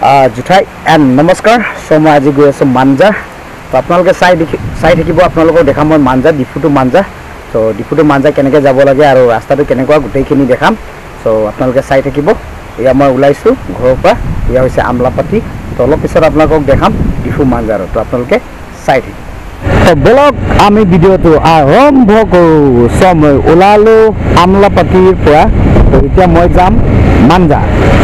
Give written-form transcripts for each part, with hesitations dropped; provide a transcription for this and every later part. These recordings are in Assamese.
জুঠাই এণ্ড নমস্কাৰ। চ' মই আজি গৈ আছোঁ মাঞ্জা। তো আপোনালোকে চাই থাকিব, আপোনালোকক দেখাম মই মাঞ্জা, ডিফু টু মাঞ্জা। চ' ডিফু টু মাঞ্জা কেনেকৈ যাব লাগে আৰু ৰাস্তাটো কেনেকুৱা গোটেইখিনি দেখাম। চ' আপোনালোকে চাই থাকিব। এয়া মই ওলাইছোঁ ঘৰৰ পৰা, এয়া হৈছে আমলাপট্টি। তো অলপ পিছত আপোনালোকক দেখাম ডিফু মাঞ্জা ৰোড। তো আপোনালোকে চাই থাকিব। তো বলক আমি ভিডিঅ'টো আৰম্ভ কৰোঁ। চ' মই ওলালোঁ আমলাপট্টিৰ পৰা। তো এতিয়া মই যাম মাঞ্জা।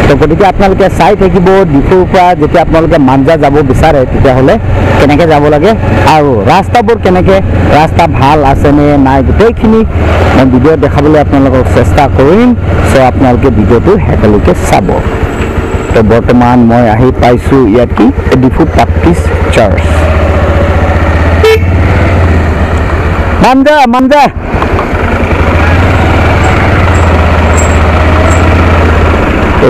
তো গতিকে আপোনালোকে চাই থাকিব, ডিফুৰ পৰা যেতিয়া আপোনালোকে মাঞ্জা যাব বিচাৰে তেতিয়াহ'লে কেনেকৈ যাব লাগে আৰু ৰাস্তাবোৰ কেনেকৈ, ৰাস্তা ভাল আছেনে নাই, গোটেইখিনি মই ভিডিঅ' দেখাবলৈ আপোনালোকক চেষ্টা কৰিম। চ' আপোনালোকে ভিডিঅ'টো শেষলৈকে চাব। তো বৰ্তমান মই আহি পাইছোঁ ইয়াত কি ডিফু বাপ্টিষ্ট চাৰ্চ। মাঞ্জা মাঞ্জা।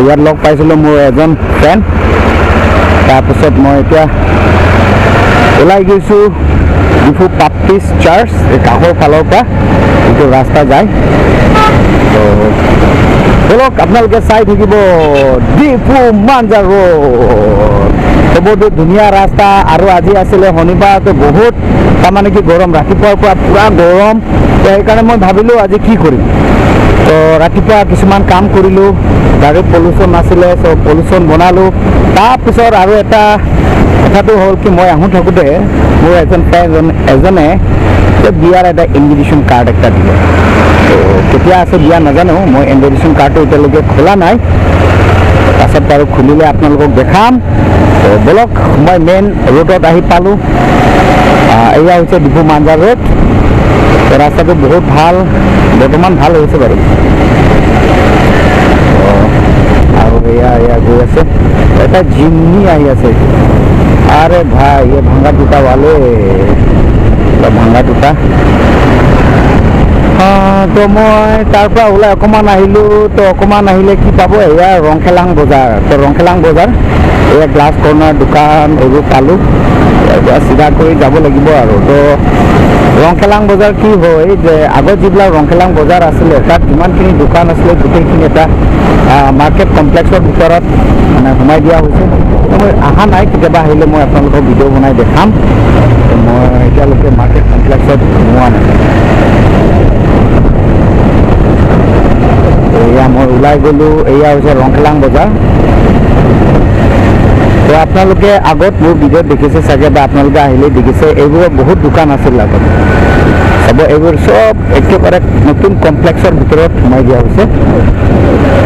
ইয়াত লগ পাইছিলোঁ মোৰ এজন ফ্ৰেণ্ড। তাৰপিছত মই এতিয়া ওলাই গৈছোঁ ডিফু বাপ্টিষ্ট চাৰ্চ, এই কাষৰ ফালৰ পৰা যিটো ৰাস্তা যায়। তো বলক আপোনালোকে চাই থাকিব ডিফু মাঞ্জা ৰোড। তো বহুত ধুনীয়া ৰাস্তা। আৰু আজি আছিলে শনিবাৰ, তো বহুত তাৰমানে কি গৰম, ৰাতিপুৱাৰ পৰা পূৰা গৰম। তো সেইকাৰণে মই ভাবিলোঁ আজি কি কৰিম। তো ৰাতিপুৱা কিছুমান কাম কৰিলোঁ, গাড়ীত পলিউশ্যন নাছিলে, চ' পলিউশ্যন বনালোঁ। তাৰপিছত আৰু এটা কথাটো হ'ল কি, মই আহোঁ থাকোঁতে মোৰ এজন ফ্ৰেণ্ড এজনে বিয়াৰ এটা ইনভিটেশ্যন কাৰ্ড এটা দিলে। তো কেতিয়া আছে বিয়া নাজানো, মই ইনভিটেশ্যন কাৰ্ডটো এতিয়ালৈকে খোলা নাই, পাছত বাৰু খুলিলে আপোনালোকক দেখাম। তো বলক মই মেইন ৰোডত আহি পালোঁ। এয়া হৈছে ডিফু মাঞ্জা ৰোড। তো ৰাস্তাটো বহুত ভাল, বৰ্তমান ভাল হৈছে বাৰু। আৰু এয়া এয়া গৈ আছে এটা জিমনি আহি আছে। আৰে ভাই, ये ভাঙা টুটা वाले, ভাঙা টুটা। তো মই তাৰ পৰা ওলাই অকণমান আহিলোঁ। তো অকণমান আহিলে কি পাব, এয়া ৰংখেলাং বজাৰ। তো ৰংখেলাং বজাৰ, এয়া গ্লাছ কৰ্ণাৰ দোকান এইবোৰ পালোঁ। ইয়াৰ পৰা চিধা কৰি যাব লাগিব আৰু। তো ৰংখেলাং বজাৰ কি হয় যে আগত যিবিলাক ৰংখেলাং বজাৰ আছিলে তাত যিমানখিনি দোকান আছিলে গোটেইখিনি এটা মাৰ্কেট কমপ্লেক্সৰ ভিতৰত মানে সোমাই দিয়া হৈছে। তো মই অহা নাই, কেতিয়াবা আহিলে মই আপোনালোকক ভিডিঅ' বনাই দেখাম। মই এতিয়ালৈকে মাৰ্কেট কমপ্লেক্সত সোমোৱা নাই। এয়া মই ওলাই গ'লোঁ, এয়া হৈছে ৰংখেলাং বজাৰ। তো আপোনালোকে আগত মোৰ ভিডিঅ'ত দেখিছে চাগে, বা আপোনালোকে আহিলেই দেখিছে, এইবোৰৰ বহুত দোকান আছিল আগত। চাব এইবোৰ চব একেবাৰে নতুন কমপ্লেক্সৰ ভিতৰত সোমাই দিয়া হৈছে।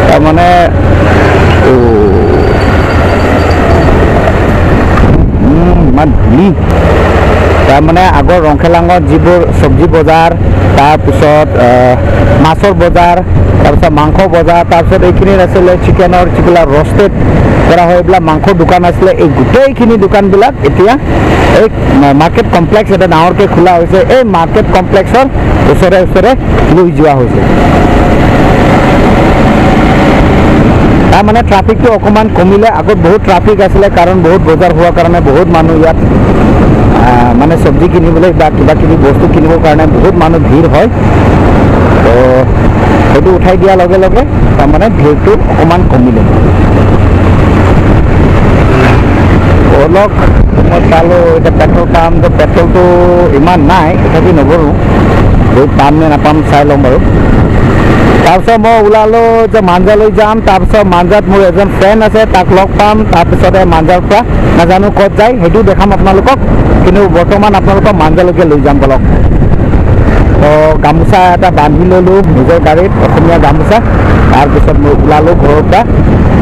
তাৰমানে ইমান ধূলি। তাৰমানে আগৰ ৰংখেলাঙত যিবোৰ চব্জি বজাৰ, তাৰপিছত মাছৰ বজাৰ, তাৰপিছত মাংস বজাৰ, তাৰপিছত এইখিনিত আছিলে চিকেনৰ যিবিলাক ৰষ্টেড কৰা হয় এইবিলাক মাংসৰ দোকান আছিলে। এই গোটেইখিনি দোকানবিলাক এতিয়া এই মাৰ্কেট কমপ্লেক্স এটা ডাঙৰকৈ খোলা হৈছে। এই মাৰ্কেট কমপ্লেক্সৰ ওচৰে ওচৰে লৈ যোৱা হৈছে। তাৰমানে ট্ৰাফিকটো অকণমান কমিলে। আগত বহুত ট্ৰাফিক আছিলে, কাৰণ বহুত বজাৰ হোৱাৰ কাৰণে বহুত মানুহ ইয়াত মানে চব্জি কিনিবলৈ বা কিবা কিবি বস্তু কিনিবৰ কাৰণে বহুত মানুহ ভিৰ হয়। তো সেইটো উঠাই দিয়াৰ লগে লগে তাৰমানে ভিৰটো অকণমান কমিলে। অলপ মই পালোঁ এতিয়া পেট্ৰল পাম্প। তো পেট্ৰলটো ইমান নাই, তথাপি নভৰোঁ, গৈ পাম নে নাপাম চাই ল'ম বাৰু। তাৰপিছত মই ওলালোঁ যে মাঞ্জালৈ যাম। তাৰপিছত মাঞ্জাত মোৰ এজন ফ্ৰেণ্ড আছে, তাক লগ পাম। তাৰপিছতে মাঞ্জাৰ পৰা নাজানো ক'ত যায় সেইটো দেখাম আপোনালোকক, কিন্তু বৰ্তমান আপোনালোকক মাঞ্জালৈকে লৈ যাম বলক। তো গামোচা এটা বান্ধি ল'লোঁ নিজৰ গাড়ীত, অসমীয়া গামোচা। তাৰপিছত মই ওলালোঁ ঘৰৰ পৰা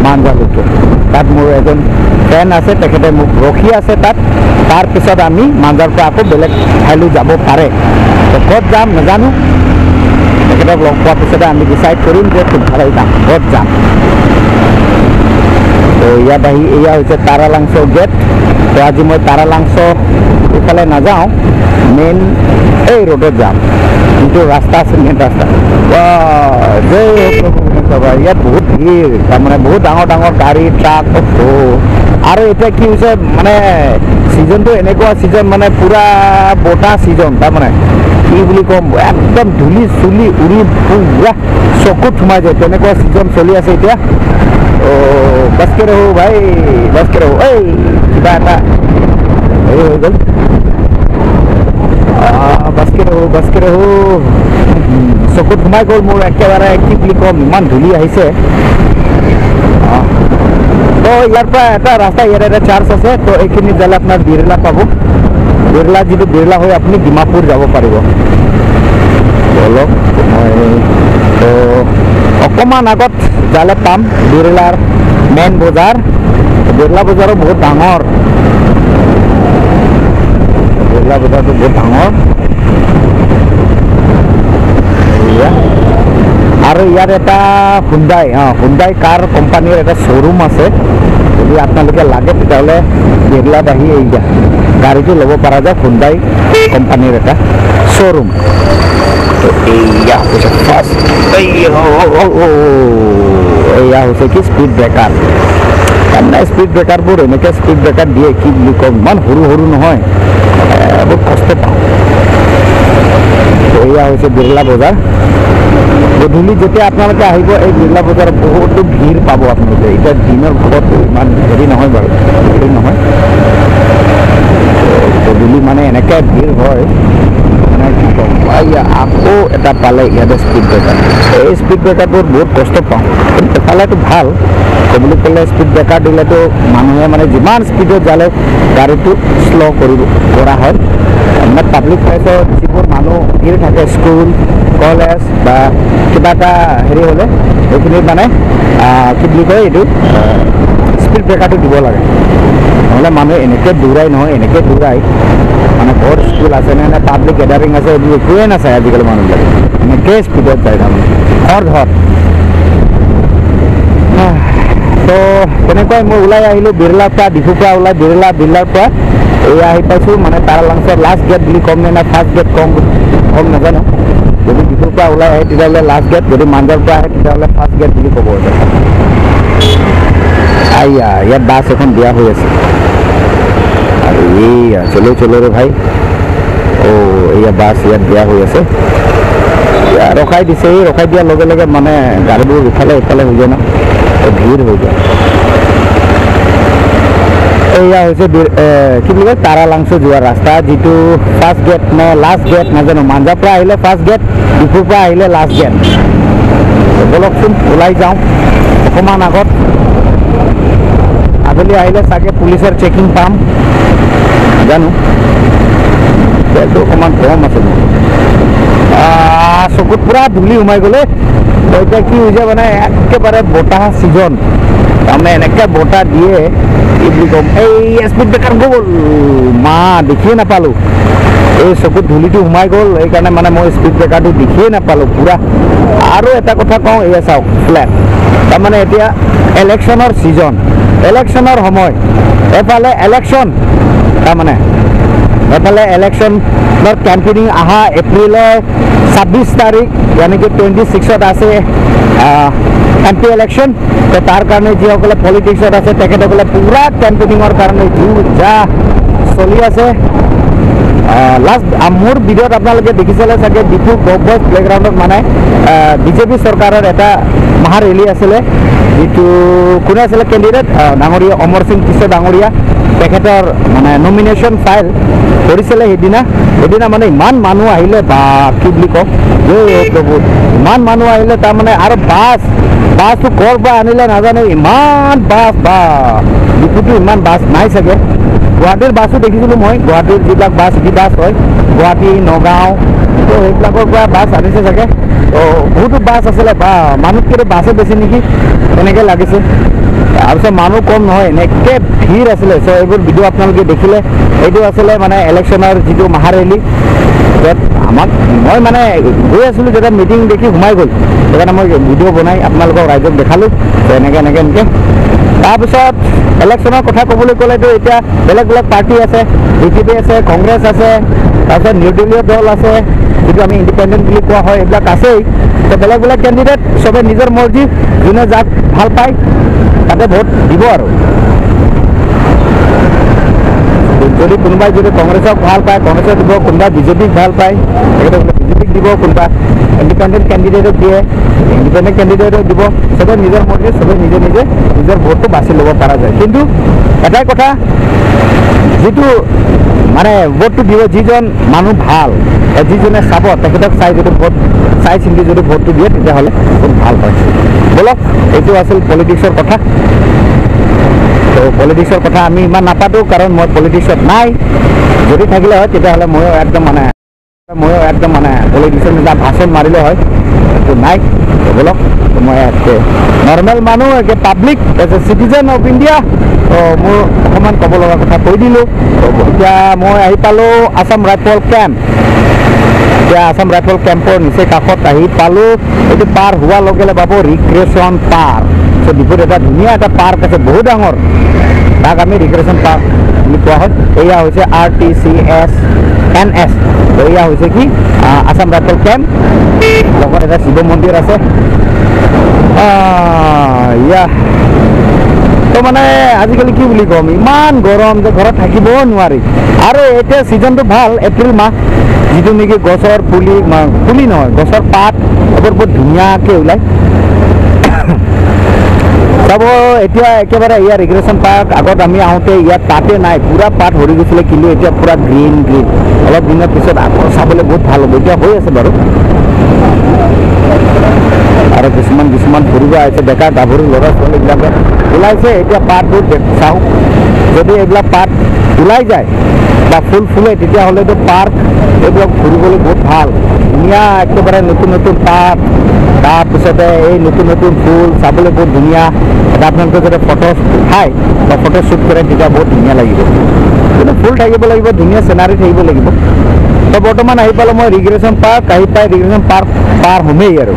মাঞ্জালৈকে। তাত মোৰ এজন ফ্ৰেণ্ড আছে, তেখেতে মোক ৰখি আছে তাত। তাৰপিছত আমি মাঞ্জাৰ পৰা আকৌ বেলেগ ঠাইলৈ যাব পাৰে। তো ক'ত যাম নাজানো, তেখেতক লগ পোৱাৰ পিছতে আমি ডিচাইড কৰিম যে কোনফালে যাম, ক'ত যাম। তো ইয়াত আহি এয়া হৈছে তাৰালাংছ' গেট। তো আজি মই তাৰালাংছ' এইফালে নাযাওঁ, মেইন এই ৰোডত যাম, যিটো ৰাস্তা আছে মেইন ৰাস্তা। জয় প্ৰভু। ইয়াত বহুত ভিৰ, তাৰমানে বহুত ডাঙৰ ডাঙৰ গাড়ী, ট্ৰাক। আৰু এতিয়া কি হৈছে মানে ছিজনটো এনেকুৱা ছিজন মানে পূৰা বতাহ ছিজন, তাৰমানে কি বুলি ক'ম, একদম ধূলি চুলি উৰি পূৰা চকুত সোমাই যায়, তেনেকুৱা ছিজন চলি আছে এতিয়া। অ' বাছকে ৰহো ভাই, বাছকে ৰহো। এই কিবা এটা হেৰি হৈ গ'ল। বাছকে ৰহো, বাছকে ৰহো, চকুত সোমাই গ'ল মোৰ একেবাৰে, কি বুলি ক'ম, ইমান ধূলি আহিছে। তো ইয়াৰ পৰা এটা ৰাস্তা, ইয়াত এটা চাৰ্চ আছে, তো এইখিনিত যালে আপোনাৰ বিৰলা পাব। বিৰলা, যিটো বিৰলা হৈ আপুনি ডিমাপুৰ যাব পাৰিব। বলক, মই তো অকণমান আগত যালে পাম বিৰলাৰ মেইন বজাৰ। বিৰলা বজাৰো বহুত ডাঙৰ, বিৰলা বজাৰটো বহুত ডাঙৰ। আৰু ইয়াত এটা হুণ্ডাই, হুণ্ডাই কাৰ কোম্পানীৰ এটা শ্ব'ৰুম আছে। যদি আপোনালোকে লাগে তেতিয়াহ'লে বিৰলাত আহি এই গাড়ীটো ল'ব পৰা যায়, হুণ্ডাই কোম্পানীৰ এটা শ্ব'ৰুম। তো এইয়া হৈছে ফাৰ্ষ্ট, এইয়া হৈছে কি স্পীড ব্ৰেকাৰ। তাৰমানে স্পীড ব্ৰেকাৰবোৰ এনেকৈ স্পীড ব্ৰেকাৰ দিয়ে, কি বুলি ক'ম, ইমান সৰু সৰু নহয়, বহুত কষ্ট পাওঁ। এয়া হৈছে বিৰলা বজাৰ। গধূলি যেতিয়া আপোনালোকে আহিব এই বিৰলা বজাৰত বহুতো ভিৰ পাব আপোনালোকে। এতিয়া দিনৰ ভাগত ইমান হেৰি নহয় বাৰু, ভিৰ নহয়। গধূলি মানে এনেকৈ ভিৰ হয়, মানে কি ক'ম। আকৌ এটা পালে ইয়াতে স্পীড ব্ৰেকাৰ। এই স্পীড ব্ৰেকাৰবোৰ বহুত কষ্ট পাওঁ, কিন্তু এফালেতো ভাল ক'বলৈ গ'লে স্পীড ব্ৰেকাৰ দিলেতো মানুহে মানে যিমান স্পীডত যালে গাড়ীটো শ্ল' কৰিব কৰা হয়। মানে পাব্লিক প্লেচত যিবোৰ মানুহ ভিৰ থাকে, স্কুল কলেজ বা কিবা এটা হেৰি হ'লে সেইখিনিত মানে কি বুলি কয় এইটো স্পীড ব্ৰেকাৰটো দিব লাগে। নহ'লে মানুহে এনেকৈ দৌৰাই নহয়, এনেকৈ দৌৰাই, মানে ক'ত স্কুল আছে নে নে পাব্লিক গেডাৰিং আছে এইবোৰ একোৱেই নাচায় আজিকালি মানুহবিলাকে, এনেকৈ স্পীডত যায় তাৰমানে ধৰ ধৰ। তো তেনেকুৱাই মই ওলাই আহিলোঁ বিৰলাৰ পৰা, ডিফুৰ পৰা ওলাই বিৰলাৰ পৰা এই আহি পাইছোঁ মানে তাৰালাংছৰ লাষ্ট গেট বুলি ক'ম নে ফাৰ্ষ্ট গেট কম কম নাজানো। যদি ডিফুৰ পৰা ওলাই আহে তেতিয়াহ'লে লাষ্ট গেট, যদি মাঞ্জাৰ পৰা আহে তেতিয়াহ'লে ফাৰ্ষ্ট গেট বুলি ক'ব। আইয়া ইয়াত বাছ এখন বিয়া হৈ আছে। আৰু এইয়া চলো চলো ৰে ভাই। অ' এইয়া বাছ ইয়াত বিয়া হৈ আছে, ৰখাই দিছে। এই ৰখাই দিয়াৰ লগে লগে মানে গাড়ীবোৰ ইফালে ইফালে হৈ যায় ন, ভিৰ হৈ যায়। এয়া হৈছে কি বুলি কয় তাৰালাংছো যোৱা ৰাস্তা, যিটো ফাৰ্ষ্ট গেট নে লাষ্ট গেট নাজানো। মাঞ্জাৰ পৰা আহিলে ফাৰ্ষ্ট গেট, ডিফুৰ পৰা আহিলে লাষ্ট গেট। বলকচোন ওলাই যাওঁ অকণমান আগত। আবেলি আহিলে চাগে পুলিচৰ চেকিং পাম, জানো। তেলটো অকণমান কম আছে মোৰ। চকুত পূৰা ধূলি সোমাই গ'লে। এতিয়া কি হৈছে মানে একেবাৰে বতাহ ছিজন, তাৰমানে এনেকৈ বতাহ দিয়ে, কি বুলি ক'ম। এই স্পীড ব্ৰেকাৰ গ'ল, মা দেখিয়ে নাপালোঁ। এই চকুত ধূলিটো সোমাই গ'ল, সেইকাৰণে মানে মই স্পীড ব্ৰেকাৰটো দেখিয়ে নাপালোঁ পূৰা। আৰু এটা কথা কওঁ, এয়া চাওক ফ্লেট। তাৰমানে এতিয়া ইলেকশ্যনৰ ছিজন, ইলেকশ্যনৰ সময়, এফালে ইলেকশ্যন, তাৰমানে এফালে ইলেকশ্যনৰ কেম্পেইনিং অহা এপ্ৰিলৰ 26 তাৰিখ, ইয়ানি কি 26ত আছে এম পি ইলেকশ্যন। তো তাৰ কাৰণে যিসকলে পলিটিক্সত আছে তেখেতসকলে পূৰা কেম্পেইনিঙৰ কাৰণে যা চলি আছে। লাষ্ট মোৰ ভিডিঅ'ত আপোনালোকে দেখিছিলে চাগে, ডিফু গভ বইজ প্লেগ্ৰাউণ্ডত মানে বিজেপি চৰকাৰৰ এটা মহা ৰেলী আছিলে, যিটো কোনে আছিলে কেণ্ডিডেট, ডাঙৰীয়া অমৰ সিং কিশোৰ ডাঙৰীয়া, তেখেতৰ মানে নমিনেশ্যন ফাইল কৰিছিলে সেইদিনা। সেইদিনা মানে ইমান মানুহ আহিলে, বা কি বুলি কওঁ, প্ৰভু, ইমান মানুহ আহিলে তাৰমানে। আৰু বাছ, বাছটো ক'ৰ পৰা আনিলে নাজানো, ইমান বাছ, বা ডিফুটো ইমান বাছ নাই চাগে। গুৱাহাটীৰ বাছো দেখিছিলোঁ মই, গুৱাহাটীৰ যিবিলাক বাছ, চিটি বাছ হয়, গুৱাহাটী নগাঁও, তো সেইবিলাকৰ পৰা বাছ আনিছে চাগে। তো বহুতো বাছ আছিলে, বা মানুহতকৈ বাছে বেছি নেকি তেনেকৈ লাগিছে। তাৰপিছত মানুহ কম নহয়, এনেকৈ ভিৰ আছিলে। চ' এইবোৰ ভিডিঅ' আপোনালোকে দেখিলে। এইটো আছিলে মানে ইলেকশ্যনৰ যিটো মহাৰেলী, য'ত আমাক মই মানে গৈ আছিলোঁ, যেতিয়া মিটিং দেখি সোমাই গ'ল, সেইকাৰণে মই ভিডিঅ' বনাই আপোনালোকক ৰাইজক দেখালোঁ। এনেকৈ এনেকৈ এনেকৈ। তাৰপিছত ইলেকশ্যনৰ কথা ক'বলৈ গ'লেতো এতিয়া বেলেগ বেলেগ পাৰ্টি আছে, বিজেপি আছে, কংগ্ৰেছ আছে, তাৰপিছত নিৰ্দলীয় দল আছে, যিটো আমি ইণ্ডিপেণ্ডেণ্ট বুলি কোৱা হয়, এইবিলাক আছেই। তো বেলেগ বেলেগ কেণ্ডিডেট, চবে নিজৰ মৰ্জি, যোনে যাক ভাল পায় তাতে ভোট দিব। আৰু যদি কোনোবাই যদি কংগ্ৰেছক ভাল পায় কংগ্ৰেছক দিব, কোনোবাই বিজেপিক ভাল পায় তেখেতে বিজেপিক দিব, কোনোবা ইণ্ডিপেণ্ডেণ্ট কেণ্ডিডেটক দিয়ে ইণ্ডিপেণ্ডেণ্ট কেণ্ডিডেটক দিব। চবে নিজৰ মৰ্জি, চবে নিজে নিজে নিজৰ ভোটটো বাছি ল'ব পৰা যায়। কিন্তু এটাই কথা, যিটো মানে ভোটটো দিব যিজন মানুহ ভাল, যিজনে চাব তেখেতক চাই যদি ভোট চাই চিন্তি যদি ভোটটো দিয়ে তেতিয়াহ'লে বহুত ভাল হয়। ব'লক, এইটো আছিল পলিটিক্সৰ কথা। তো পলিটিক্সৰ কথা আমি ইমান নাপাতোঁ, কাৰণ মই পলিটিক্সত নাই। যদি থাকিলে হয় তেতিয়াহ'লে ময়ো একদম মানে পলিটিক্সৰ নিচিনা ভাষণ মাৰিলে হয়, এইটো নাই। ব'লক, মই একে নৰ্মেল মানুহ, একে public, as a citizen of India. তো মোৰ অকণমান ক'ব লগা কথা কৈ দিলোঁ। তো এতিয়া মই আহি পালোঁ আছাম ৰাইফল কেম্প। এতিয়া আছাম ৰাইফল কেম্পৰ নিচে কাষত আহি পালোঁ। এইটো পাৰ হোৱাৰ লগে লগে পাব ৰিক্ৰিয়েশ্যন পাৰ্ক। চ' ডিপুত এটা ধুনীয়া এটা পাৰ্ক আছে, বহুত ডাঙৰ, তাক আমি ৰিক্ৰিয়েশ্যন পাৰ্ক বুলি কোৱা হয়। এয়া হৈছে RTCS NS। তো এয়া হৈছে কি আছাম ৰাইফল কেম্প, লগত এটা শিৱ মন্দিৰ আছে। ইয়া তো মানে আজিকালি কি বুলি ক'ম, ইমান গৰম যে ঘৰত থাকিবও নোৱাৰি। আৰু এতিয়া ছিজনটো ভাল, এপ্ৰিল মাহ, যিটো নেকি গছৰ পুলি, পুলি নহয় গছৰ পাত এইবোৰ বহুত ধুনীয়াকৈ ওলায়। চাব এতিয়া একেবাৰে ইয়াৰ ৰিক্ৰিয়েশ্যন পাৰ্ক। আগত আমি আহোঁতে ইয়াত পাতে নাই, পূৰা পাত সৰি গৈছিলে, কিন্তু এতিয়া পূৰা গ্ৰীণ গ্ৰীণ। অলপ দিনৰ পিছত আকৌ চাবলৈ বহুত ভাল হ'ব। এতিয়া হৈ আছে বাৰু। আৰু কিছুমান কিছুমান ফুৰিব আহিছে ডেকা গাভৰু ল'ৰা ছোৱালীবিলাকে ওলাইছে। এতিয়া পাতবোৰ চাওঁ, যদি এইবিলাক পাত ওলাই যায় বা ফুল ফুলে তেতিয়াহ'লেতো পাৰ্ক এইবিলাক ফুৰিবলৈ বহুত ভাল, ধুনীয়া একেবাৰে নতুন নতুন পাত, তাৰপিছতে এই নতুন নতুন ফুল চাবলৈ বহুত ধুনীয়া। এটা আপোনালোকে যদি ফটো উঠায় বা ফটো শ্বুট কৰে তেতিয়া বহুত ধুনীয়া লাগিব। কিন্তু ফুল থাকিব লাগিব, ধুনীয়া চিনাৰী থাকিব লাগিব। তো বৰ্তমান আহি পালোঁ মই ৰিক্ৰিয়েশ্যন পাৰ্ক। আহি পাই ৰিক্ৰিয়েশ্যন পাৰ্ক পাৰ হ'মেই আৰু।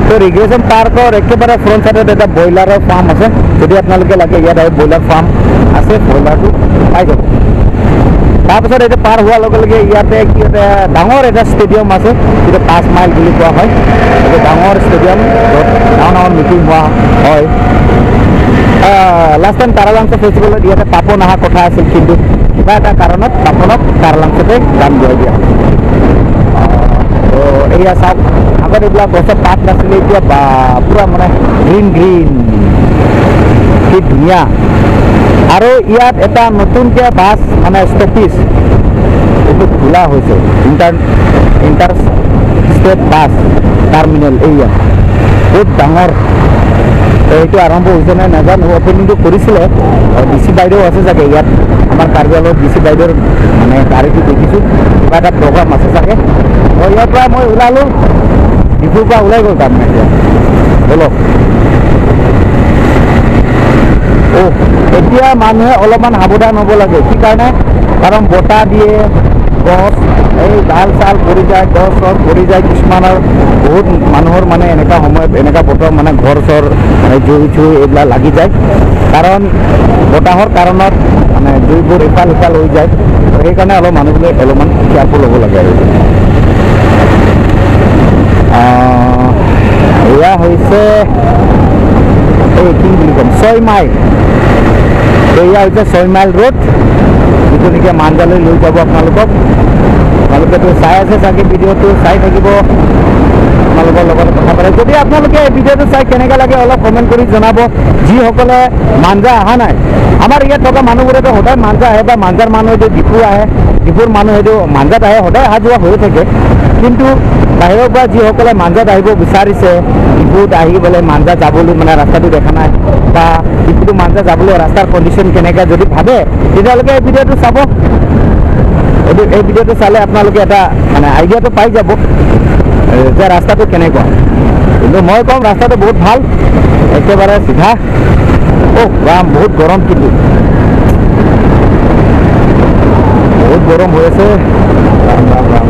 তো ৰিক্ৰিয়েশ্যন পাৰ্কৰ একেবাৰে ফ্ৰণ্ট চাইডত এটা ব্ৰইলাৰৰ ফাৰ্ম আছে। যদি আপোনালোকে লাগে ইয়াত আহি ব্ৰইলাৰ ফাৰ্ম আছে, ব্ৰইলাৰটো পাই যাব। তাৰপিছত এইটো পাৰ হোৱাৰ লগে লগে ইয়াতে কি এটা ডাঙৰ এটা ষ্টেডিয়াম আছে, যিটো 5 মাইল বুলি কোৱা হয়। এইটো ডাঙৰ ষ্টেডিয়াম, য'ত ডাঙৰ ডাঙৰ মিটিং হোৱা হয়। লাষ্ট টাইম তাৰালাংছ ফেষ্টিভেলত ইয়াতে পাপন অহা কথা আছিল, কিন্তু কিবা এটা কাৰণত পাপনক তাৰালাংছতে গান গোৱাই দিয়া। তো এয়া চাওক, আগত এইবিলাক গছৰ পাত নাছিলে, এতিয়া পূৰা মানে গ্ৰীণ গ্ৰীণ, কি ধুনীয়া। আৰু ইয়াত এটা নতুনকৈ বাছ মানে ষ্টপিজ এইটো খোলা হৈছে, ইণ্টাৰ ষ্টেট বাছ টাৰ্মিনেল। এইয়া বহুত ডাঙৰ। তো এইটো আৰম্ভ হৈছে নে নাজানো, অপেনিংটো কৰিছিলে। ডি চি বাইদেউ আছে চাগে ইয়াত, আমাৰ কাৰ্বি আংলঙত ডি চি বাইদেউৰ মানে গাড়ীটো দেখিছোঁ, কিবা এটা প্ৰগ্ৰাম আছে চাগে। তো ইয়াৰ পৰা মই ওলালোঁ, ডিপুৰ পৰা ওলাই গ'ল তাৰমানে। এতিয়া ব'লক। অ' এতিয়া মানুহে অলপমান সাৱধান হ'ব লাগে। কি কাৰণে? কাৰণ বতাহ দিয়ে, গছ এই ডাল চাল পৰি যায়, গছ চছ পৰি যায়। কিছুমানৰ বহুত মানুহৰ মানে এনেকুৱা সময়ত এনেকুৱা বতৰ মানে ঘৰ চৰ মানে জুই চুই এইবিলাক লাগি যায়, কাৰণ বতাহৰ কাৰণত মানে জুইবোৰ ইফাল সিফাল হৈ যায়। সেইকাৰণে অলপ মানুহবিলাক অলপমান কেয়াৰফুল হ'ব লাগে। আৰু এয়া হৈছে এই কি বুলি ক'ম, 6 মাইল। এয়া হৈছে 6 মাইল ৰোড, যিটো নেকি মাঞ্জালৈ লৈ যাব আপোনালোকক। আপোনালোকেতো চাই আছে চাগে, ভিডিঅ'টো চাই থাকিব, আপোনালোকৰ লগত কথা পাতে। যদি আপোনালোকে এই ভিডিঅ'টো চাই কেনেকুৱা লাগে অলপ কমেণ্ট কৰি জনাব। যিসকলে মাঞ্জা অহা নাই, আমাৰ ইয়াত থকা মানুহবোৰেতো সদায় মাঞ্জা আহে, বা মাঞ্জাৰ মানুহেতো ডিফু আহে, ডিফুৰ মানুহেতো মাঞ্জাত আহে, সদায় অহা যোৱা হৈ থাকে। কিন্তু বাহিৰৰ পৰা যিসকলে মাঞ্জাত আহিব বিচাৰিছে, ডিফুত আহি পেলাই মাঞ্জা যাবলৈ মানে ৰাস্তাটো দেখা নাই, বা ডিফুটো মাঞ্জা যাবলৈ ৰাস্তাৰ কণ্ডিশ্যন কেনেকুৱা যদি ভাবে, তেতিয়াহ'লে এই ভিডিঅ'টো চাব। এই ভিডিঅ'টো চালে আপোনালোকে এটা মানে আইডিয়াটো পাই যাব যে ৰাস্তাটো কেনেকুৱা। কিন্তু মই ক'ম ৰাস্তাটো বহুত ভাল, একেবাৰে চিধা। অ' ৰাম, বহুত গৰম, কিন্তু বহুত গৰম হৈ আছে। ৰাম ৰাম ৰাম।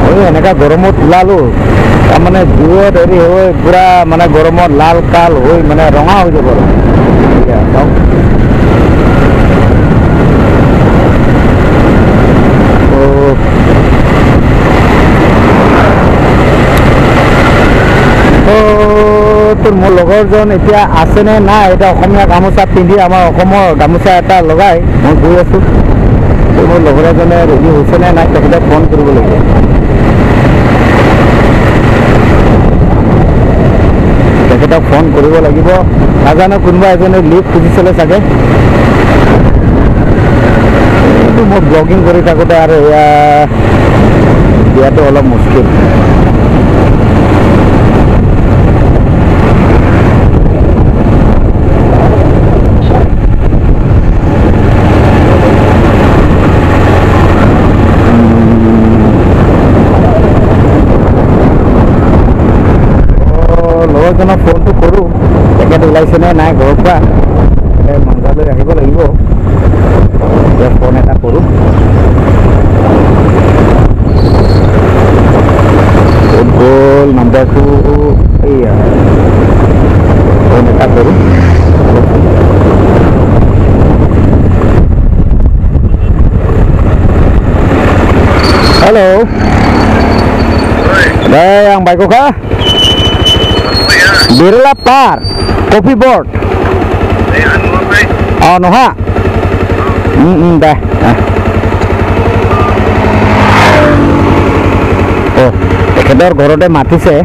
এই এনেকুৱা গৰমত ওলালোঁ, তাৰমানে জুইত হেৰি হৈ পূৰা মানে গৰমত লাল কাল হৈ মানে ৰঙা হৈ যাব। চাওক, তো মোৰ লগৰজন এতিয়া আছেনে নাই। এতিয়া অসমীয়া গামোচা পিন্ধি আমাৰ অসমৰ গামোচা এটা লগাই মই গৈ আছোঁ। মোৰ লগৰ এজনে ৰেডি হৈছেনে নাই তেখেতক ফোন কৰিব লাগিব। তেখেতক ফোন কৰিব লাগিব। নাজানো কোনোবা এজনে লিফ্ট খুজিছিলে চাগে। এইটো মই ব্লগিং কৰি থাকোঁতে আৰু এয়া দিয়াটো অলপ মুস্কিল। লগৰজনক ফোনটো কৰোঁ, তেখেত ওলাইছেনে নাই ঘৰৰ পৰা, মাঞ্জালৈ আহিব লাগিব। এতিয়া ফোন এটা কৰোঁ। ক'ত গ'ল নাম্বাৰটো? এইয়া ফোন এটা কৰোঁ। হেল্ল' এই आं बाइकखा बिरला पार्क कफि बर्ड अ नहा दे। অ তেখেতৰ ঘৰতে মাতিছে।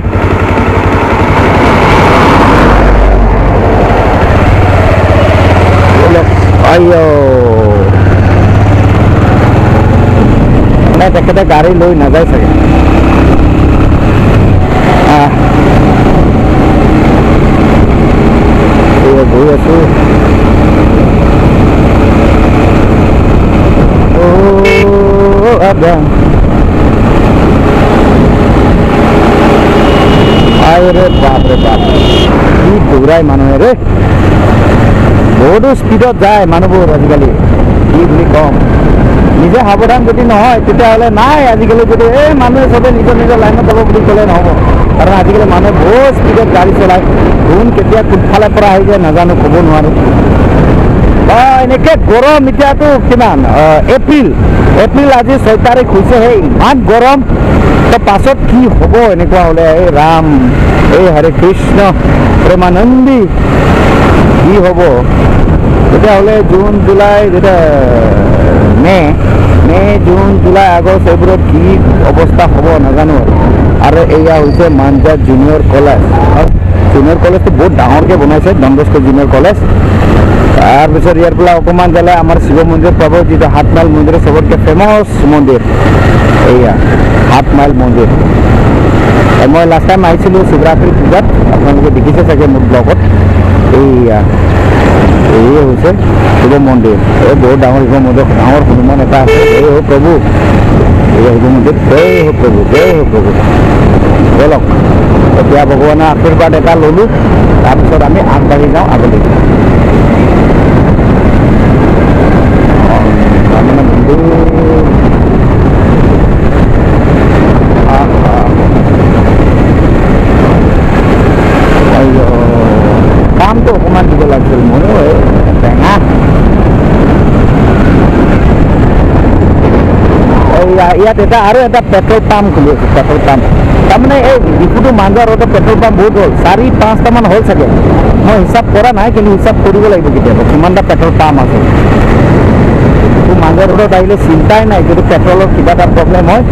মানে তেখেতে গাড়ী লৈ নাযায় চাগে। গৈ আছো। আৰে বাপ ৰে বাপ, কি দৌৰাই মানুহে ৰে, বহুতো স্পীডত যায় মানুহবোৰ আজিকালি। কি বুলি ক'ম, নিজে সাৱধান যদি নহয় তেতিয়াহ'লে নাই। আজিকালি যদি এই মানুহে চবে নিজৰ নিজৰ লাইনত যাব বুলি ক'লে নহ'ব, কাৰণ আজিকালি মানুহে বহুত স্পীডত গাড়ী চলায়। কোন কেতিয়া কোনফালে পৰা আহি যায় নাজানো, ক'ব নোৱাৰোঁ। এনেকৈ গৰম এতিয়াতো কিমান এপ্ৰিল এপ্ৰিল আজি 6 তাৰিখ হৈছেহে, ইমান গৰম। তো পাছত কি হ'ব এনেকুৱা হ'লে? এই ৰাম, এই হৰে কৃষ্ণ প্ৰেমানন্দী, কি হ'ব তেতিয়াহ'লে? জুন জুলাই, যেতিয়া মে' মে' জুন জুলাই আগষ্ট এইবোৰত কি অৱস্থা হ'ব নাজানো আৰু। আৰু এয়া হৈছে মাঞ্জা জুনিয়ৰ কলেজ। জুনিয়ৰ কলেজটো বহুত ডাঙৰকৈ বনাইছে, ডন বস্কো জুনিয়ৰ কলেজ। তাৰপিছত ইয়াৰ পৰা অকণমান গ'লে আমাৰ শিৱ মন্দিৰ পাব, যিটো 7 মাইল মন্দিৰ, চবতকৈ ফেমাছ মন্দিৰ এয়া 7 মাইল মন্দিৰ। মই লাষ্ট টাইম আহিছিলোঁ শিৱৰাত্ৰি পূজাত, আপোনালোকে দেখিছে চাগে মোৰ ব্লগত। এইয়া এই হৈছে শিৱ মন্দিৰ, এই বহুত ডাঙৰ শিৱ মন্দিৰ, ডাঙৰ হনুমান এটা আছে। জয় হো প্ৰভু, এই শিৱ মন্দিৰ, জয় হো প্ৰভু, জয় হো প্ৰভু। ব'লক এতিয়া ভগৱানৰ আশীৰ্বাদ এটা ল'লোঁ, তাৰপিছত আমি আগবাঢ়ি যাওঁ আগলৈ। তাৰমানে বন্ধু কামটো অকণমান দিব লাগিছিল ময়ো, এই টেঙা। ইয়াত এটা আৰু এটা পেট্ৰল পাম্প খুলি আছে, পেট্ৰল পাম্প। তাৰমানে এই ডিফুটো মাঞ্জা ৰোডত পেট্ৰল পাম্প বহুত হ'ল, 4-5টামান হ'ল চাগে। মই হিচাপ কৰা নাই, কিন্তু হিচাপ কৰিব লাগিব কেতিয়াবা কিমানটা পেট্ৰল পাম্প আছে। ডিফু মাঞ্জা ৰোডত আহিলে চিন্তাই নাই, যদি পেট্ৰলৰ কিবা এটা প্ৰব্লেম হয়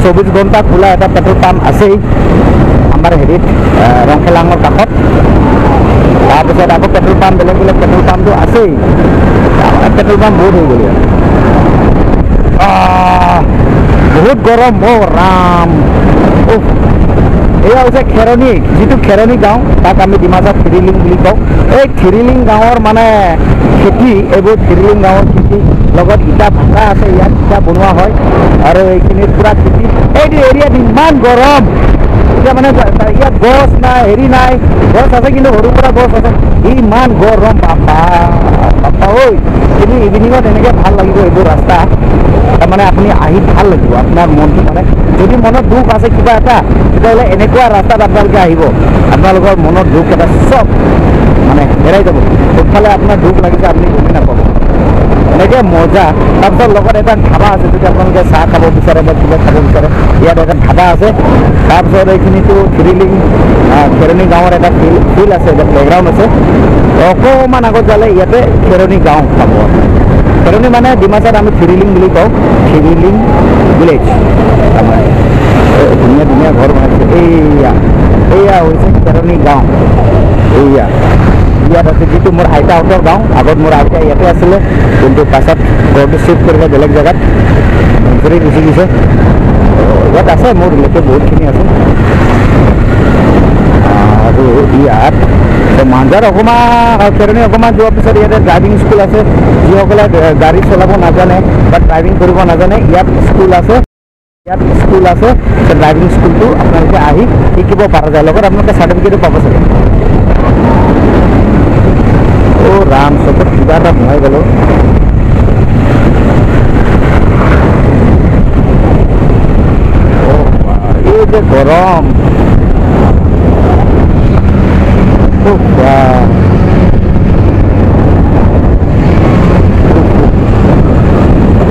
24 ঘণ্টা খোলা এটা পেট্ৰল পাম্প আছেই আমাৰ হেৰিত ৰংখেলাঙৰ কাষত। তাৰপিছত আকৌ পেট্ৰল পাম্প, বেলেগ বেলেগ পেট্ৰল পাম্পটো আছেই। পেট্ৰল পাম্প বহুত হৈ গ'ল ইয়াত। বহুত গৰম, অ' ৰাম। এয়া হৈছে খেৰণি, যিটো খেৰণি গাঁও, তাক আমি ডিমাচাত থিৰিলিং বুলি কওঁ। এই থিৰিলিং গাঁৱৰ মানে খেতি, এইবোৰ থিৰিলিং গাঁৱৰ খেতি, লগত ইটা ভাটা আছে, ইয়াত ইটা বনোৱা হয় আৰু এইখিনিত পূৰা খেতি। এইটো এৰিয়াত ইমান গৰম এতিয়া, মানে ইয়াত গছ নাই, হেৰি নাই, গছ আছে কিন্তু সৰু সুৰা গছ আছে। ইমান গৰম বাপা বাপা ঐ। কিন্তু ইভিনিঙত এনেকৈ ভাল লাগিব এইবোৰ ৰাস্তা, তাৰমানে আপুনি আহি ভাল লাগিব আপোনাৰ মনটো। মানে যদি মনত দুখ আছে কিবা এটা, তেতিয়াহ'লে এনেকুৱা ৰাস্তাত আপোনালোকে আহিব, আপোনালোকৰ মনত দুখ এটা চব মানে হেৰাই যাব। কোনফালে আপোনাৰ দুখ লাগিছে আপুনি গমেই নাপাব। এনেকৈ মজা। তাৰপিছত লগত এটা ধাবা আছে, যদি আপোনালোকে চাহ খাব বিচাৰে বা কিবা খাব বিচাৰে ইয়াত এটা ধাবা আছে। তাৰপিছত এইখিনিতো থ্ৰিলিং খেৰণি গাঁৱৰ এটা ফিল্ড আছে, এটা প্লেগ্ৰাউণ্ড আছে। অকণমান আগত যালে ইয়াতে খেৰণি গাঁও পাব। খেৰণি মানে ডিমাচাত আমি থ্ৰিলিং বুলি কওঁ, থ্ৰিলিং ভিলেজ। তাৰমানে ধুনীয়া ধুনীয়া ঘৰ বনাইছে। এইয়া এইয়া হৈছে খেৰণি গাঁও। এইয়া ইয়াত আছে যিটো মোৰ আইতাহঁতৰ গাঁও। আগত মোৰ আইতা ইয়াতে আছিলে, কিন্তু পাছত ঘৰটো চিফ্ট কৰিলে বেলেগ জেগাত, ধনশিৰি গুচি গৈছে। ইয়াত আছে মোৰ ৰিলেটিভ বহুতখিনি আছে। আৰু ইয়াত মাঞ্জাৰ অকণমান খেৰণি অকণমান যোৱাৰ পিছত ইয়াতে ড্ৰাইভিং স্কুল আছে। যিসকলে গাড়ী চলাব নাজানে বা ড্ৰাইভিং কৰিব নাজানে ইয়াত স্কুল আছে, ইয়াত স্কুল আছে। ড্ৰাইভিং স্কুলটো আপোনালোকে আহি শিকিব পৰা যায়, লগত আপোনালোকে চাৰ্টিফিকেটো পাব চাগে। অ' ৰাম, চকত কিবা এটা সোমাই গ'লো। এই যে গৰম,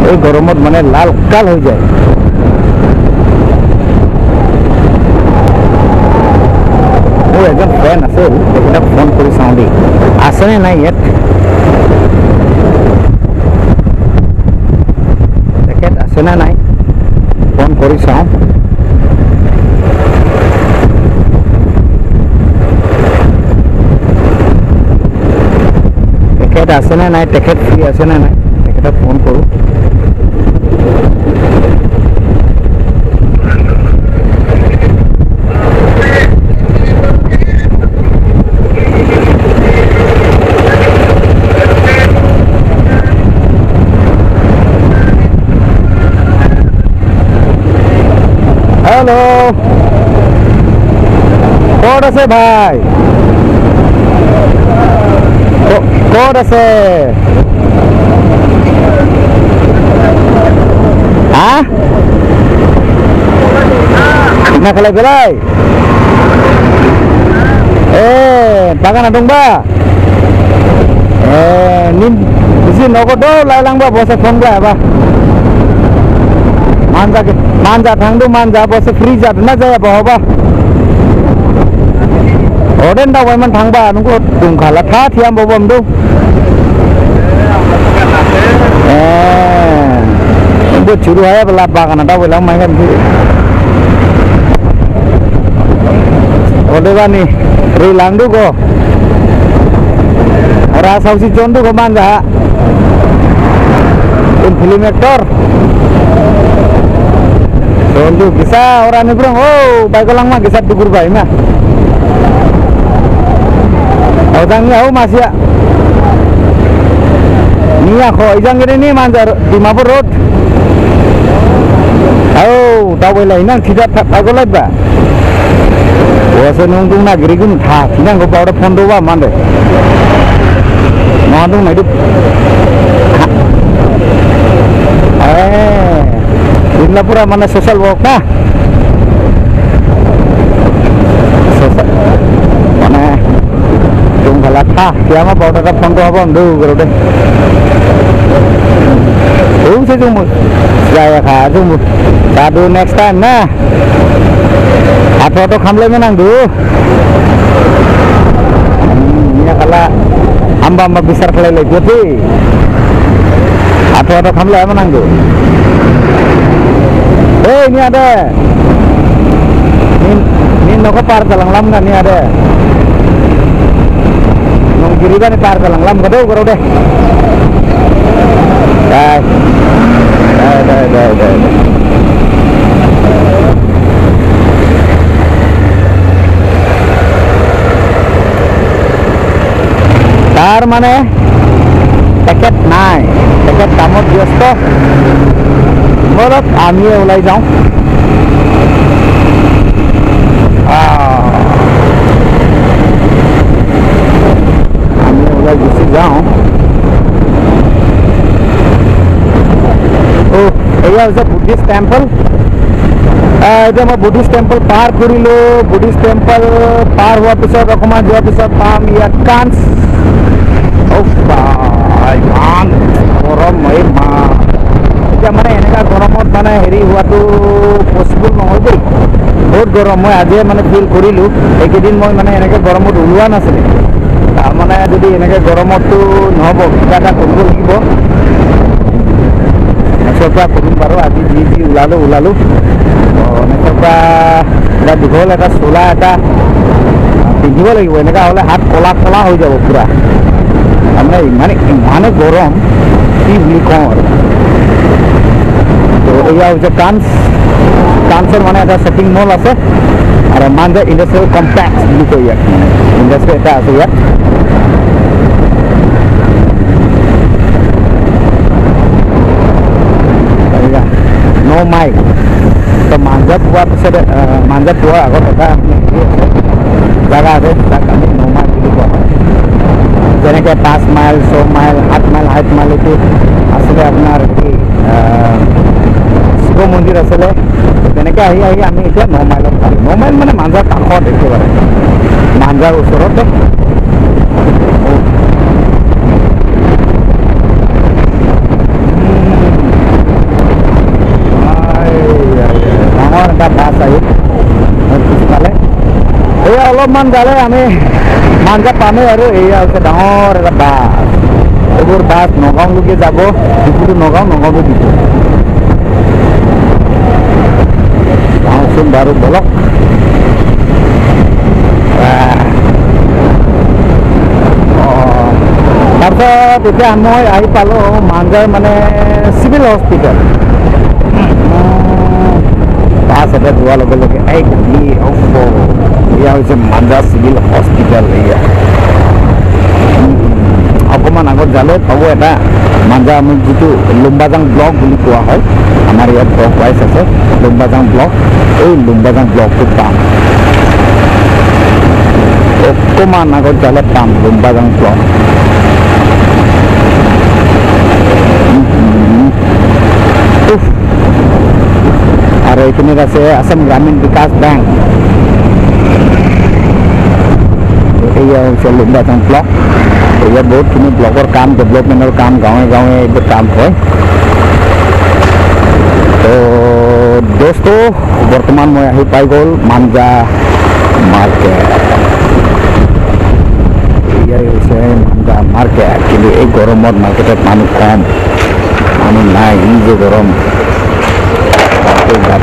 এই গৰমত মানে লাল কাল হৈ যায়। মোৰ এজন ফ্ৰেণ্ড আছিল, তেখেতক ফোন কৰি চাওঁ দেই আছেনে নাই ইয়াত। তেখেত আছেনে নাই ফোন কৰি চাওঁ। তেখেত আছেনে নাই, তেখেত ফ্ৰী আছেনে নাই, তেখেতক ফোন কৰোঁ। হেল্ল', ক'ত আছে ভাই? ক'ত আছে? হা, খালাই পেলাই এ বাগানা দंबा ए निन बिसि नगद लायलांबा बसे फन लायाबा मानजा मानजा थांदो मानजा बसे फ्रि जादों ना जाया बहाबा अदेन दावबायमोन थांबा नोंखौ दंखाला था थियाम बबमदो ए नोंबो चुरु हायाब्ला बागाना दावबायलां मायगोन अदेबानि रिलांदो गो रासावसि जन्दु गो मानजा फिल्म एक्टर जन्दु गिसा अरानिफ्राय औ बाइक लांमा गिसा दुगुरबाय मा Odangnya oh masih ya. Nia kok ijang ini manjar Dimapur Road. Oh, दावबायलायना थिदा थागलायबा. वासे नों दं नागिरिगोन था थिनांगौ बावदा फन दबा मानदे. मा दं नायदो. Eh, Dimapur mana social work ना? था कियामा बावदा फन दबा हम दो गरो दे. से जों जायाखा जों दादु नेक्स्ट टाइम ना आथ' खामलायनो नांगौ खाला हामबा हामबा बिसार खालायलायदो आथ' आथ' खामलायामोन नांगौ ओइ नि आदा नि न'खौ पार जालांलाम ना नि आदा नंगिरिबानो पार जालांलाम गदौ गरौ दे Đây, đây, đây, đây, đây. তার মানে প্যাকেট নাই, প্যাকেট কামত ব্যস্ত। বলক আমিও ওলাই যাওঁ। আমি ওলাই গুচি যাওঁ। এয়া হৈছে বুদ্ধিষ্ট টেম্পল। এতিয়া মই বুদ্ধিষ্ট টেম্পল পাৰ কৰিলোঁ। বুদ্ধিষ্ট টেম্পল পাৰ হোৱাৰ পিছত অকণমান যোৱাৰ পিছত পাম ইয়াত কাঞ্চ। ইমান গৰম মানে হেৰি হোৱাটো পচিবল নহয় দেই, বহুত গৰম। মই আজিয়ে মানে ফিল কৰিলোঁ, এইকেইদিন মই মানে এনেকৈ গৰমত ওলোৱা নাছিলোঁ। তাৰমানে যদি এনেকৈ গৰমততো নহ'ব, কিবা এটা কৰিব লাগিব। নেক্সৰ পৰা কৰিম বাৰু, আজি যি যি ওলালোঁ ওলালোঁ। নেক্সৰ পৰা এটা দীঘল এটা চোলা এটা পিন্ধিব লাগিব, এনেকুৱা হ'লে হাত ক'লা ক'লা হৈ যাব পূৰা। তাৰমানে ইমানে ইমানে গৰম কি বুলি কওঁ আৰু। তো এয়া হৈছে কান্স, কান্সৰ মানে এটা শ্বপিং মল আছে আৰু মাঞ্জা ইণ্ডাষ্ট্ৰিয়েল কমপ্লেক্স বুলি কয় ইয়াত, মানে ইণ্ডাষ্ট্ৰি এটা আছে ইয়াত। ন মাইল, তো মাঞ্জা পোৱাৰ পিছতে, মাঞ্জা পোৱাৰ আগত এটা হেৰি আছে, জেগা আছে, তাক আমি ন মাইল বুলি কোৱা হয়। যেনেকৈ 5 মাইল, 6 মাইল, 7 মাইল, 8 মাইল এইটো আছিলে আপোনাৰ হেৰি শিৱ মন্দিৰ আছিলে। তেনেকৈ আহি আহি আমি এতিয়া ন মাইলত পালোঁ। ন মাইল মানে মাঞ্জাৰ কাষত, একেবাৰে মাঞ্জাৰ ওচৰতে। ডাঙৰ এটা বাছ আহি পিছফালে, এয়া অলপমান যালে আমি মাঞ্জা পামেই আৰু। এয়া হৈছে ডাঙৰ এটা বাছ, এইবোৰ বাছ নগাঁওলৈকে যাব, ডিফুটো নগাঁও, নগাঁওটো ডিফু। যাওঁচোন বাৰু বলক। তাৰপিছত এতিয়া মই আহি পালোঁ মাঞ্জাৰ মানে চিভিল হস্পিটেল। বাছ এটা যোৱাৰ লগে লগে এই এয়া হৈছে মাঞ্জা চিভিল হস্পিটেল। এয়া অকণমান আগত যালে পাব এটা মাঞ্জা, আমি যিটো লুম্বাজাং ব্লক বুলি কোৱা হয়, আমাৰ ইয়াত ব্লক ৱাইজ আছে লুম্বাজাং ব্লক, এই লুম্বাজাং ব্লকটো পাম। অকণমান আগত যালে পাম লুম্বাজাং ব্লক। আৰু এইখিনিত আছে আছাম গ্ৰামীণ বিকাশ বেংক। এয়া হৈছে লুম্বাজাং ব্লক। ইয়াত বহুতখিনি ব্লকৰ কাম, ডেভেলপমেণ্টৰ কাম, গাঁৱে গাঁৱে এইবোৰ কাম হয়। তো দোস্ত, বৰ্তমান মই আহি পাই গ'ল মাঞ্জা মাৰ্কেট। এয়াই হৈছে মাঞ্জা মাৰ্কেট। কিন্তু এই গৰমত মাৰ্কেটত মানুহ কম, মানুহ নাই, ই যে গৰম, বাপৰে বাপ,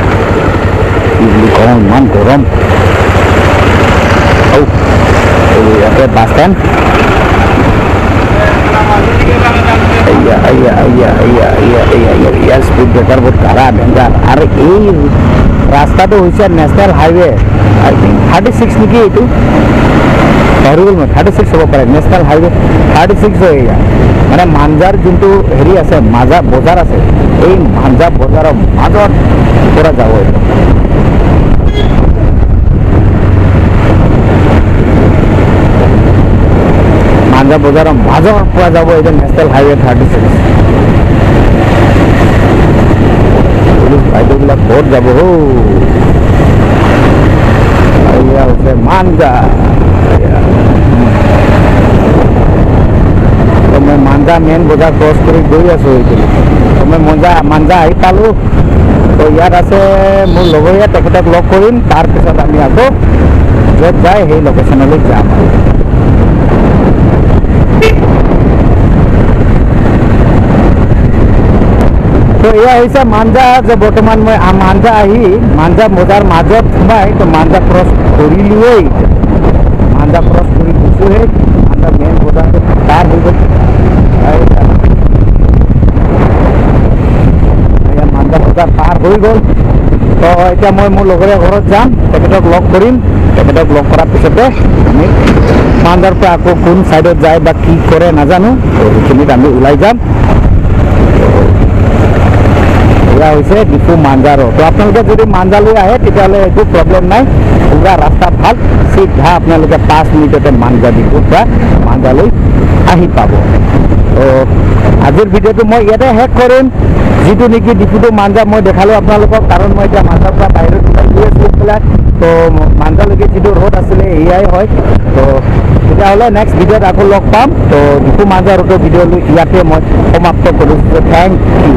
কি বুলি কওঁ, ইমান গৰম। ইয়াতে বাছ ষ্টেণ্ড। আইয়া আইয়া আইয়া আইয়া আইয়া আইয়া আইয়া, ইয়াৰ স্পীড ব্ৰেকাৰ বহুত কাৰা, ডেঞ্জাৰ। আৰু এই ৰাস্তাটো হৈছে নেশ্যনেল হাইৱে, আই থিংক 36 নেকি, এইটো পাহৰি গ'ল মই, 36 হ'ব পাৰে। নেশ্যনেল হাইৱে 36 হয় এয়া। মানে মাঞ্জাৰ যোনটো হেৰি আছে, মাজা বজাৰ আছে, এই মাঞ্জা বজাৰৰ মাজত পৰা যাব এইটো। মাঞ্জা বজাৰৰ মাজৰ পৰা যাব এইটো নেশ্যনেল হাইৱে 36। পুলিচ বাইদেউবিলাক ক'ত যাব হৌ। এয়া হৈছে মাঞ্জা। তো মই মাঞ্জা মেইন বজাৰ ক্ৰছ কৰি গৈ আছোঁ এইখিনি। তো মই মাঞ্জা আহি পালোঁ। তো ইয়াত আছে মোৰ লগৰীয়া, তেখেতক লগ কৰিম, তাৰপিছত আমি আকৌ য'ত যায় সেই লোকেশ্যনলৈ যাম। তো এয়া হৈছে মাঞ্জা। যে বৰ্তমান মই মাঞ্জা আহি মাঞ্জা বজাৰ মাজত সোমাই তো মাঞ্জা ক্ৰছ কৰিলোৱেই, মাঞ্জা ক্ৰছ কৰি গৈছোঁহে, মাঞ্জা মেইন বজাৰটো পাৰ হৈ গ'ল। এয়া মাঞ্জা বজাৰ পাৰ হৈ গ'ল। তো এতিয়া মই মোৰ লগৰীয়া ঘৰত যাম, তেখেতক লগ কৰিম। তেখেতক লগ কৰাৰ পিছতে আমি মাঞ্জাৰ পৰা আকৌ কোন ছাইডত যায় বা কি কৰে নাজানো, তো সেইখিনিত আমি ওলাই যাম। এয়া হৈছে ডিফু মাঞ্জা ৰোড। তো আপোনালোকে যদি মাঞ্জালৈ আহে তেতিয়াহ'লে একো প্ৰব্লেম নাই, পূৰা ৰাস্তা ভাল, চিধা আপোনালোকে 5 মিনিটতে মাঞ্জা ডিফুৰ পৰা মাঞ্জালৈ আহি পাব। তো আজিৰ ভিডিঅ'টো মই ইয়াতে শেষ কৰিম। যিটো নেকি ডিফু টু মাঞ্জা মই দেখালোঁ আপোনালোকক, কাৰণ মই এতিয়া মাঞ্জাৰ পৰা বাহিৰত ওলাই গৈ আছোঁ পেলাই। তো মাঞ্জালৈকে যিটো ৰোড আছিলে এয়াই হয়। তো তেতিয়াহ'লে নেক্সট ভিডিঅ'ত আকৌ লগ পাম। তো ডিফু মাঞ্জা ৰোডৰ ভিডিঅ'লৈ ইয়াতে মই সমাপ্ত কৰিছোঁ। Thank you.